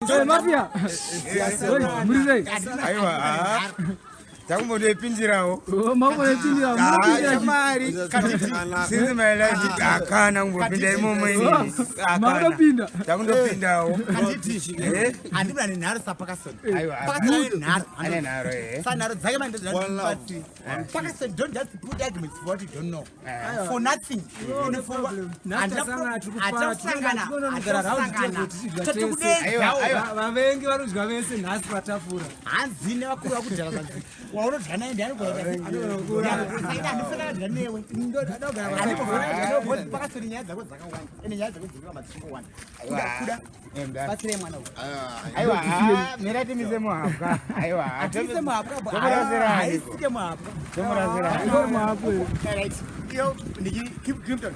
Hey, mafia. Muri sei? Aiwa, takumbondoipindirawo. Oh, mamboipindira. Munopindira mari. Since my life akana kumbopinda imomo ini. Makatopinda. Takundopindawo. Handiti. Handina nenharo sapakasoni. Aiwa. Pakasoni nenharo. Ane nharo eh. Sa nharo dzake manje ndozvati. Pakasoni don't just put arguments for what you don't know. For nothing. Vavengi vanodya vese nhasi patafura. Hanzi nevakuru vakudhara zvanzi waunodya naye ndiani kuaandifanira kudya newe. Pakasoni nyaya dzako dzakawanda ende nyaya dzako dziri dzichingowanda. Kuda kuda batsirai mwana uyu. Aiwa, mira timise muhapwa. Aiwa, Hatise muhapwa. Haisike muhapwa. Tomurasira. Muhapwa. Right. Iyo ndiki Clinton.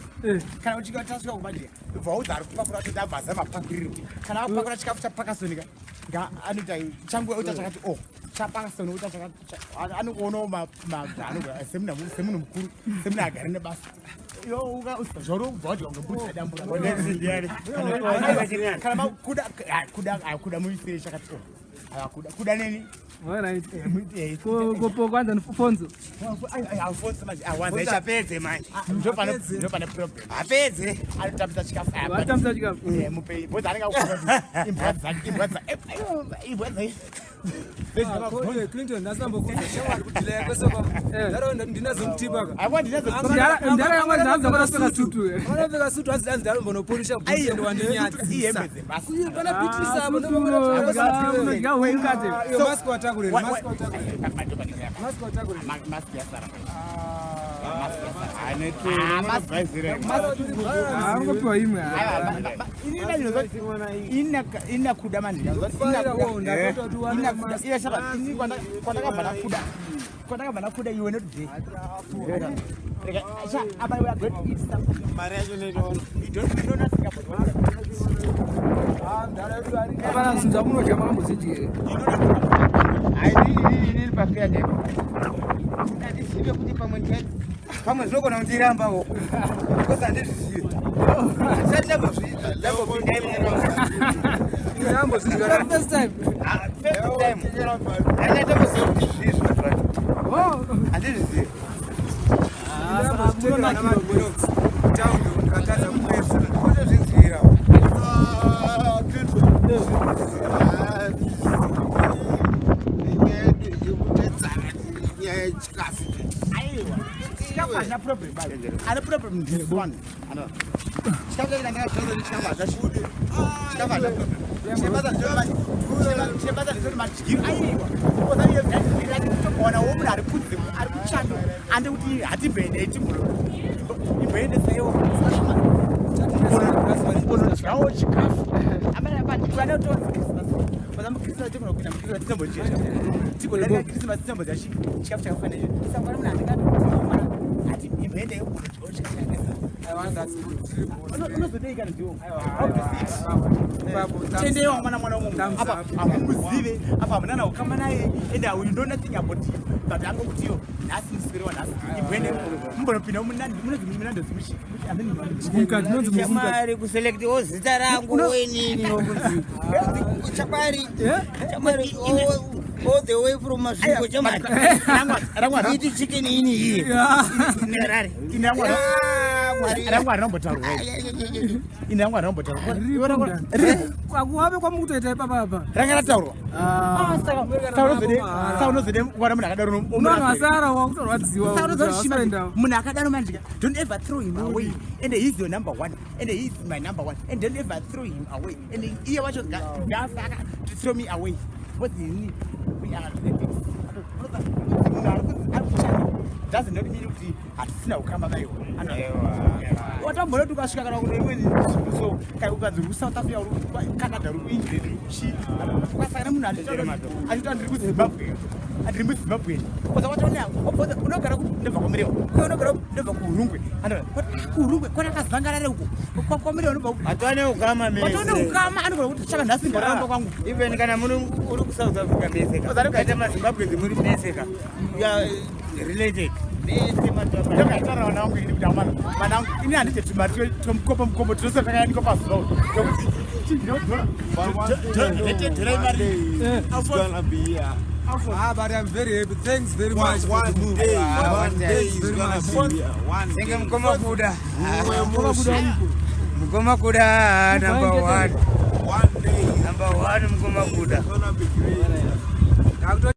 Kana uchinge tasvika kumanje, bva udza ari kupakura kuti ndabva zama pakuriro. Kana akupakura chikafu chapakasonika, nga anoita changu oita chakati oh, chapakasoni oita chakati anoonawo ma anogara semunhu semunhu mukuru, semunhu agara nebasa. Iyo uka zvauri kubva wadya kunge mbudzi yadambura. Kana makuda kuda kuda muisire chakati oh. Kuda kuda neni. Alright. Ko kwanza Fonzo. Alfonso manje awanza Uchapedze manje. Ndopane problem. Apedze. Anotambisa chikafu. Watambisa chikafu. Eh, mupe boza anenge akukura imbwa dzake imbwa dzake imbwa dzake. Clinton ndasambokuudza shamwari kuti leya kwese kwa ndaro ndinazomutipa ka. Aiwa ndinazo. Ndara yangu ndanza vakapfeka sutu. Vanopfeka sutu hanzi hanzi ndaro mbonopolisha bhutsu ende wandinyadzisa. Ihembe dzebasa. Kuye pana Beatrice apo Unodya huimukate. Iyo mask watakurira mask watakurira mask watakurira. Mask yasara. Angopiwa imwe. Ina kuda manje. Ina shaba ini kwandakabva nakuda. Kwandakabva nakuda you were not there. Rega, sha apa we are going to eat something. Mari yacho netoona. You don't know nothing about what. Hapana zvinhu zvamunodya makambozvidyi here? Inini pafair table. Handizive kuti pamwe pamwe zvinogona kundirambawo. Because handizvizive. Handisati ndambozviita. Ndambopinda imomo. Ndambozvidya First time. First time. Handinyatomboziva kuti zvii zvinhu zvacho. Oh. Handizvizive. Taundi ukatadza kupedza. Kutozvinzwirawo. Aiwa. Chikafu hazvina problem baba. Ane problem this one. Ano. Chikafu chacho ndakataura kuti chikafu hazvina. Chikafu hazvina problem. Chebasa ndechoti chebasa ndechoti madyiro. Aiwa. Koza iye ndati kutoona wo munhu ari kunze ari kuchando ande kuti hatibhende timbono. Imboende saiwo. Unodyawo chikafu. Amana pa vana tozi Christmas. Vaza muKrismas tigona kupinda muKrismas titombochesha. Tigodarika Christmas titombodya chikafu chakafanana. Saka munhu andingati ati imboende unodyawo chikafu chakafanana. Unozodei kana ndiwo? Tendewa mwana mwana umwe apa hamuzive apa hamuna na ukama naye and you know nothing about him but angokutiyo nhasi muswere wanhasi imboende mumbonopinda munonzi munandozi Mukati munonzi mukati. Chamwari kuselektiwo zita rangu wenini wokunzi chamwari chamwari all the way from Masvingo chamwari iti chicken ini iye nerari rangu harinombotaurwa ini rangu harinombotaurwa Kwakuwabe kwamukutoita ipapa apa. ranga rataurwa saka unozode kuwana munhu akadaro Munhu asara wakutorwadziwa. munhu akadaro manje don't ever throw him away and he's your number one and he's my number one and don't ever throw him away and iye wacho ngafa aka to throw me away because ini we are relatives munhu ari kuchanda doesn't not mean kuti hatisina kukamba naiwo watambona kuti ukasvika kana kune imweni nzvimbo so kana ukanzi uri kuSouth Africa uri kuCanada uri kuEngland uri kuchi ukasangana munhu achiti ndiri kuZimbabwe ndiri muZimbabwe koza watoona unogara ndobva kwaMurewa unogara ndobva kuHurungwe kuHurungwe kwanakazangarare uko kwaMurewa unobva Hatwane ukama mese. watoona ukama anogona kuti chaka nhasi ndaramba kwangu Even kana muri uri kuSouth Africa mese ka. Kaita maZimbabwe muri mese ka. You are related. Mese matamba. ndakataura vana vangu ini kuti amana vanangu ini handije tumari twemukopo mukopo tinose takayanikwa pazuva tokuti But one day, one day it's gonna be here. Ah, but I'm very happy. Thanks very One, much for one the move. day, one day Thanks it's very gonna much. be here. One Senge day. mukoma Kuda. Mumwe musi. Mukoma Kuda number one. One day Number one mukoma Kuda. it's gonna be great.